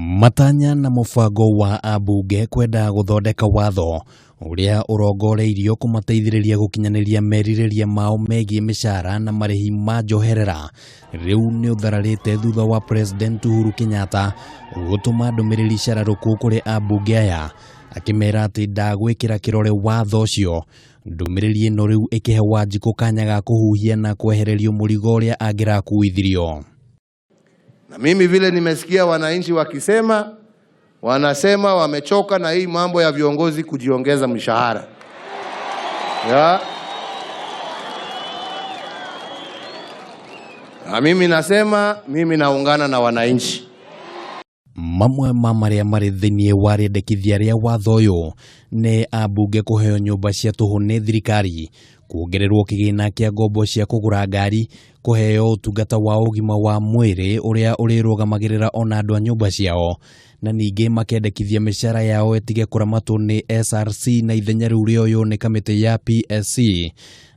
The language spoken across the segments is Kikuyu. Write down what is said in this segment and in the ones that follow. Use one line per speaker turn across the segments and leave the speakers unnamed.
Matanya na mũbango wa ambunge kwenda gũthondeka watho ũrĩa ũrongoreirio kũmateithĩrĩria gũkinyanĩria merirĩria mao megiĩ mĩcara na marĩhi ma njoherera rĩu nĩ ũthararĩte thutha wa President Uhuru Kenyatta gũtũma ndũmĩrĩri cararũkũ kũrĩ ambunge aya akĩmera atĩ ndagwĩkĩra kĩrore watho ũcio. Ndũmĩrĩri ĩno rĩu ĩkĩhe Wanjikũ kanya ga kũhuhia na kwehererio mũrigo ũrĩa angĩrakuithirio.
Na mimi vile nimesikia wananchi wakisema, wanasema wamechoka na hii mambo ya viongozi kujiongeza mshahara ya. Na mimi nasema mimi naungana na wananchi.
Mamwe ma marĩa marĩ thĩinĩ wa rĩendekithia rĩa watho ũyũ nĩ ambunge kũheo nyũmba cia tũhũ nĩ thirikari, kuongererwo kĩgĩna kĩa ngombo cia kũgũra ngari, kũheo ũtungata wa ũgima wa mwĩrĩ ũrĩa ũrĩrũgamagĩrĩra ona andũ a nyũmba ciao, na ningĩ makendekithia mĩcara yao ĩtige kũramatwo nĩ SRC na ithenya rĩu rĩoywo nĩ kamĩtĩ ya PSC.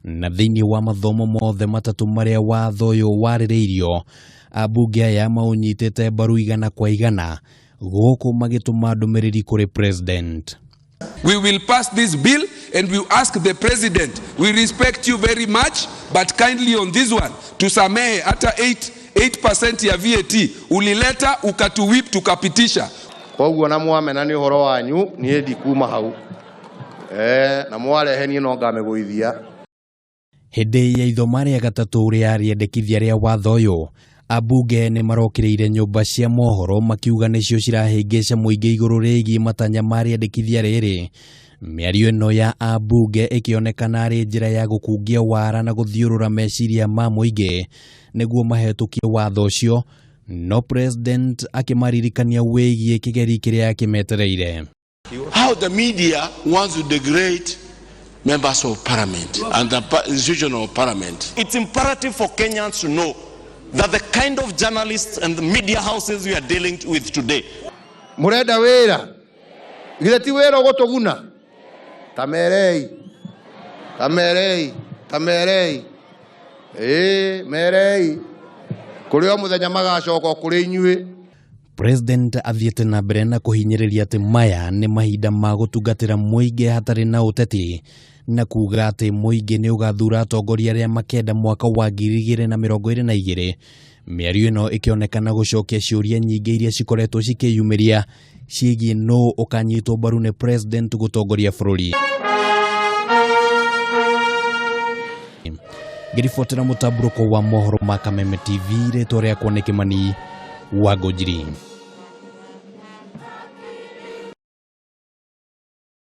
Na thĩinĩ wa mathomo mothe matatũ marĩa watho ũyũ warĩrĩirio, ambunge aya maũnyitĩte mbaru igana kwa igana, gũkũ magĩtũma ndũmĩrĩri kũrĩ President.
We will pass this bill and we ask the president, we respect you very much, but kindly on this one, tusamehe hata 8% ya VAT ulileta ukatuwip tukapitisha.
Koguo na mwamena nĩ ũhoro wanyu niĩ ndikuma hau. Na mwarehe niĩ no ngamĩgũithia.
Hĩndĩ ya ithoma rĩa gatatũ rĩa rĩendekithia rĩa watho ũyũ, ambunge nĩ marokĩrĩire nyũmba cia mohoro makiuga nĩcio cirahĩngĩca mũingĩ igũrũ rĩgiĩ matanya ma rĩendekithia rĩrĩ. Mĩario ĩno ya ambunge ĩkĩonekana arĩ njĩra ya gũkungia wara na gũthiũrũra meciria ma mũingĩ nĩguo mahetũkie watho ũcio, no President akĩmaririkania wĩgiĩ kĩgeri kĩrĩa kĩmetereire.
How the media wants to degrade members of parliament and the institution of parliament.
It's imperative for Kenyans to know that the kind of journalists and the media houses we are dealing with today.
Murenda wĩra? Githĩ ti wĩra ũgũtũguna? Tamerei. Tamerei. Tamerei. Ĩĩ, merei. Kũrĩ o mũthenya magacoka kũrĩ inyuĩ.
President athiĩte na mbere na kũhinyĩrĩria atĩ maya nĩ mahinda ma gũtungatĩra mũingĩ hatarĩ na ũteti, na kuga atĩ mũingĩ nĩ ũgathura atongoria arĩa makenda mwaka wa 2022. Mĩario ĩno ĩkĩonekana gũcokia ciũria nyingĩ iria cikoretwo cikĩyumĩria ciĩgiĩ nũ ũkanyitwo mbaru nĩ President gũtongoria bũrũri. Ngĩribotera mũtambũrũko wa mohoro ma Kameme TV, rĩtwa rĩakwa nĩ Kĩmani wa Ngũnjiri.